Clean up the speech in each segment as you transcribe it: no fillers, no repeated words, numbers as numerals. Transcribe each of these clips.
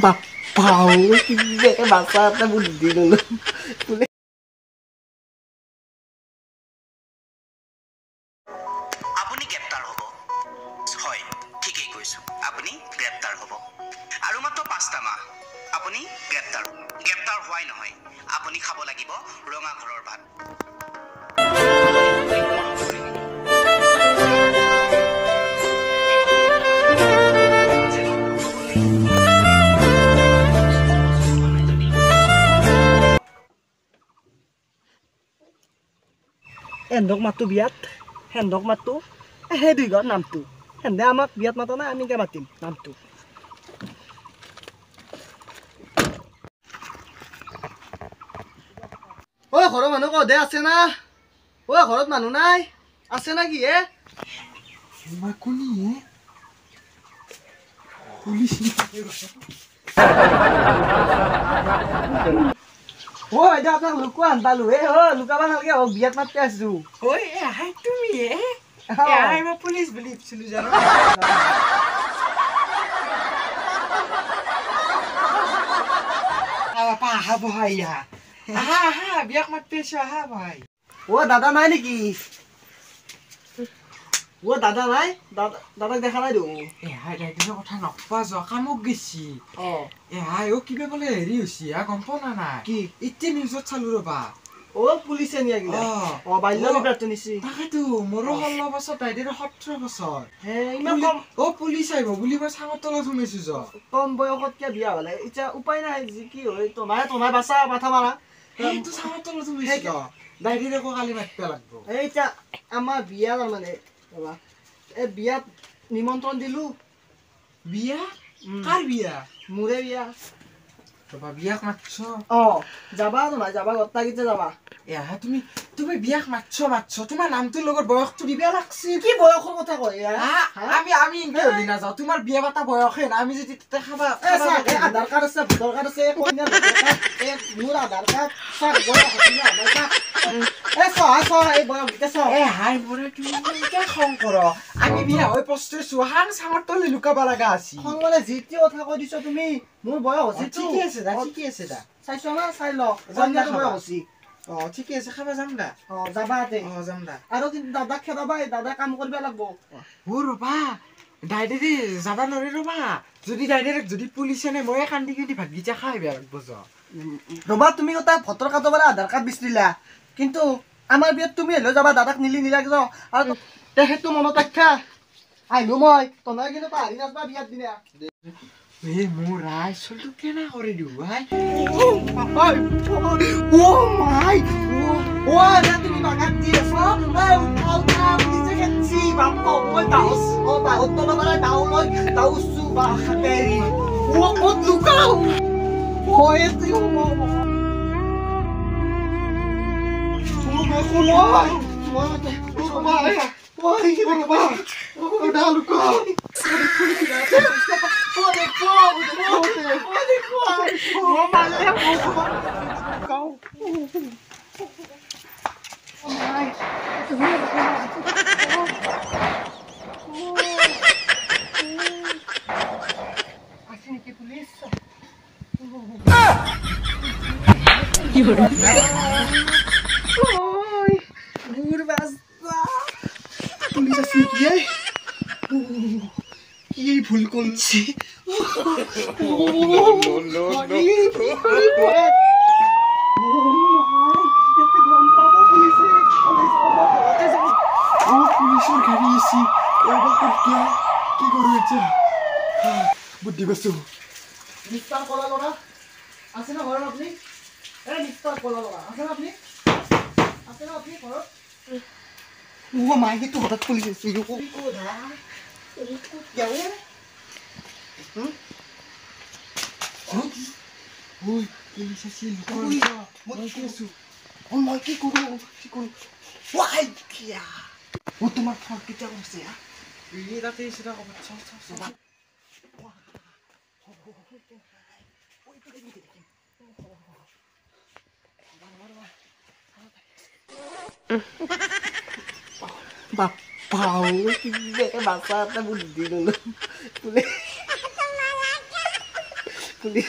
বাপ্পাও কি বাচ্চা এটা বুদ্ধি ললো। আপুনি গ্ৰেপ্তাৰ হ'ব। হয়, ঠিকেই কৈছো, আপুনি গ্ৰেপ্তাৰ হ'ব। আৰু মাত্ৰ 5টা মাহ আপুনি গ্ৰেপ্তাৰ। গ্ৰেপ্তাৰ হোৱাই নহয়, আপুনি খাব লাগিব ৰঙা ঘৰৰ ভাত। এন্ধক মাতো বিয়াত, সেন্ধক মাতো, সেই দুই ঘৰ নামটো। সেন্ধে আমাক বিয়াত মাতা নাই, আমি কিয় মাতিম নামটো। ঐ ঘৰৰ মানুহ কদে আছে না? ঐ ঘৰত মানুহ নাই আছে না কি হে? ঐ এতিয়া আপোনাক লুকুৱা আন পালো হে। অ লুকাব নালাগে, হওক বিয়াত মাতি আছো। ঐ আহাই তুমি হে? মই পুলিচ বুলি ভাবছিলো জানো। আহা বহাই, আহা আহা, বিয়াক মাতি আছো, আহা বহাই। অ দাদা নাই নেকি? অ দাদা নাই? দাদা দাদাক দেখা নাই দেখোন। এহাই দাইটিৰ কথা নকবা, যোৱা কামক গেছি। অ এহাই অ কিবা বোলে হেৰি হৈছে, গম পোৱা নাই কি? এতিয়া নিউজত চালো ৰবা। অ পুলিচে নিয়া গিলা? অ বাল্য বিবাহটো নিছি। তাকেতো, মোৰো 16 বছৰ, দাইটিৰ 17 বছৰ। হে ইমান কম? অ পুলিচ আহিব বুলি মই চাঙৰ তলত সোমাইছো য। কম বয়সত কিয় বিয়া হলে এতিয়া উপায় নাই, যি কি হয়। তোমাই তোমাই বাচা মাথা মাৰা। সেইটো চাঙৰ তলত সোমাইছো, দাইটিৰ আকৌ কালি মাতিব লাগব। এই এতিয়া আমাৰ বিয়া তাৰমানে ৰবা, এই বিয়াত নিমন্ত্ৰণ দিলো। বিয়া? কাৰ বিয়া? মোৰে বিয়া। ৰবা, বিয়াক মাতছ? অ যাবা নহয়, যাবা গোটাকেইটা যাবা। এহা তুমি তুমি বিয়াক মাতছ মাতছ, তোমাৰ নামটোৰ লগত বয়সটো দিবা লাগছি। কি বয়সৰ কথা কয়? আমি আমি এনকে হলি নাযাওঁ, তোমাৰ বিয়া পাতা বয়সে না। আমি যদি তাতে খাবা, আধাৰ কাৰ্ড আছে, ভোটাৰ কাৰ্ড আছে, কইনাৰ ভোটাৰ কাৰ্ড, এই মোৰ আধাৰ কাৰ্ড, চাক বয়স আছে না আমাৰ চাক। এ চহা চহা এই বয়স কেইটা চহা। এ হাই মোৰে, তুমি এনেকে খং কৰ? আমি বিয়া হৈ পস্তাইছো, হাং চাঙৰ তলে লুকাব লগা আছিল। খং মানে যি টি কথা কৈ দিছ তুমি। মোৰ বয়স হৈছে। ঠিকে আছে দা, ঠিকে আছে দা। চাইছ না, চাই ল, কইনাৰ বয়স হৈছে। অ ঠিকে আছে, খাবা যাম দা। অ যাবা তে। অ যাম দা। আৰু কিন্তু দাদাক খেদাবা, দাদা কাম কৰিব লাগব। অ ৰবা, ডাইৰেক্ট যাবা নোৱাৰি ৰবা। যদি ডাইৰেক্ট যদি পুলিচে নে ময়ে কান্দি কান্দি ভাতকেইটা খাই বেয়া লাগব য। ৰবা, তুমি কথা ভোটৰ কাৰ্ডৰ পৰা আধাৰ কাৰ্ড বিচাৰিলা, কিন্তু আমাৰ বিয়াত তুমি হ'লেও যাবা, দাদাক নিলি নিলাগ যাওঁ। আৰু সেইটো মনত ৰাখা, আহিলো মই, তই কিন্তু পাহৰি নাযাবা বিয়াৰ দিনা। এ মোৰ আই চলটো কেনে কৰি দিওঁ ভাই। অ মাই, অ তুমি বাগান দি আছ? পুলিচে খেদছি বাপ। মই দাও, অ বাহত তলৰ পৰা দাও লৈ দাউছো বা হাতেৰি। অ ক'ত লুকাও? অ এইটো আছে নেকি পুলিচ? পুলিচ আছে নেকি? কি ভুল কৰিছে? পুলিচৰ গাড়ী আছে। কি কৰো এতিয়া? বুদ্ধি পাইছো। মিষ্টাৰ কলা ল'ৰা আছে না ঘৰত আপুনি? এ মিষ্টাৰ কলা ল'ৰা আছে না আপুনি? আছে না আপুনি ঘৰত? ও মাই, সেইটো হঠাৎ পুলিচ আহিছে। পুলিচ আছিল। মই কি কৰো, কি কৰো? ৱাই কিয়া, ও তোমাৰ ফোন কেতিয়া কৰিছে? তাতে আছে, ক'ৰবাত। চল চল চল। বাপ্পাও কিবাকে বাচা এটা বুদ্ধি ল'লো। পুলিচ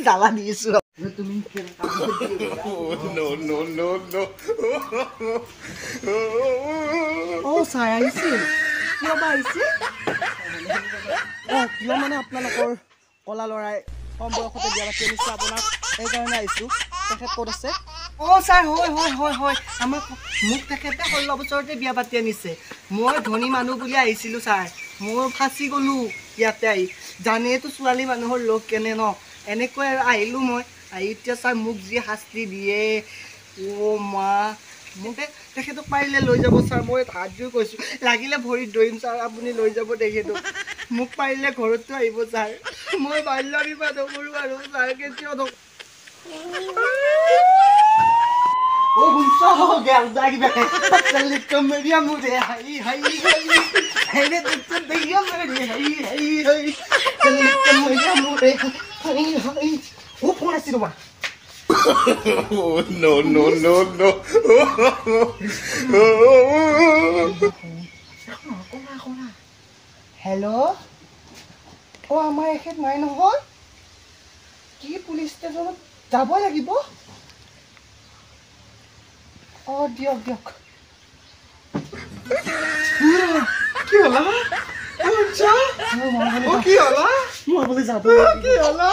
জ্বালা দিছো। তুমি অ' ছাৰ আহিছিল, কিয় বা আহিছিল? অঁ কিয় মানে আপোনালোকৰ কলা ল'ৰাই কম বয়সতে বিয়া পাতি আনিছে আপোনাক, সেইকাৰণে আহিছোঁ। তেখেত ক'ত আছে? অঁ ছাৰ, হয় হয় হয় হয়, আমাক মোক তেখেতে 16 বছৰতে বিয়া পাতি আনিছে। মই ধনী মানুহ বুলি আহিছিলোঁ ছাৰ, মই ফাঁচি গ'লোঁ ইয়াতে আহি। জানেতো ছোৱালী মানুহৰ লগ কেনে ন, এনেকৈ আহিলোঁ মই। আহি এতিয়া ছাৰ মোক যি শাস্তি দিয়ে, অ' মা, মোক তেখেতক পাৰিলে লৈ যাব ছাৰ, মই হাত জোৰ কৈছোঁ, লাগিলে ভৰিত ধৰিম ছাৰ, আপুনি লৈ যাব তেখেতক। মোক পাৰিলে ঘৰতো আহিব ছাৰ, মই বাল্য বিবাহ নকৰোঁ আৰু ছাৰ, কেতিয়াও নকৰোঁ। অ' শুনছ গেলদা কিবাকে কমেডিয়া মোৰে হাই হাই হাই হেৰে দিয়া মেৰে হাই হাই হাই কমেডিয়া মোৰে হাই হাই। অ' ফোন আহিছে ৰ'বা। No, no, no, no. Hello, অ' আমাৰ এখেত নাই নহয়, কি পুলিচ ষ্টেচনত যাব লাগিব? অঁ দিয়ক দিয়ক। কি হলা? কি হলা? মই বোলে যাব কি হলা?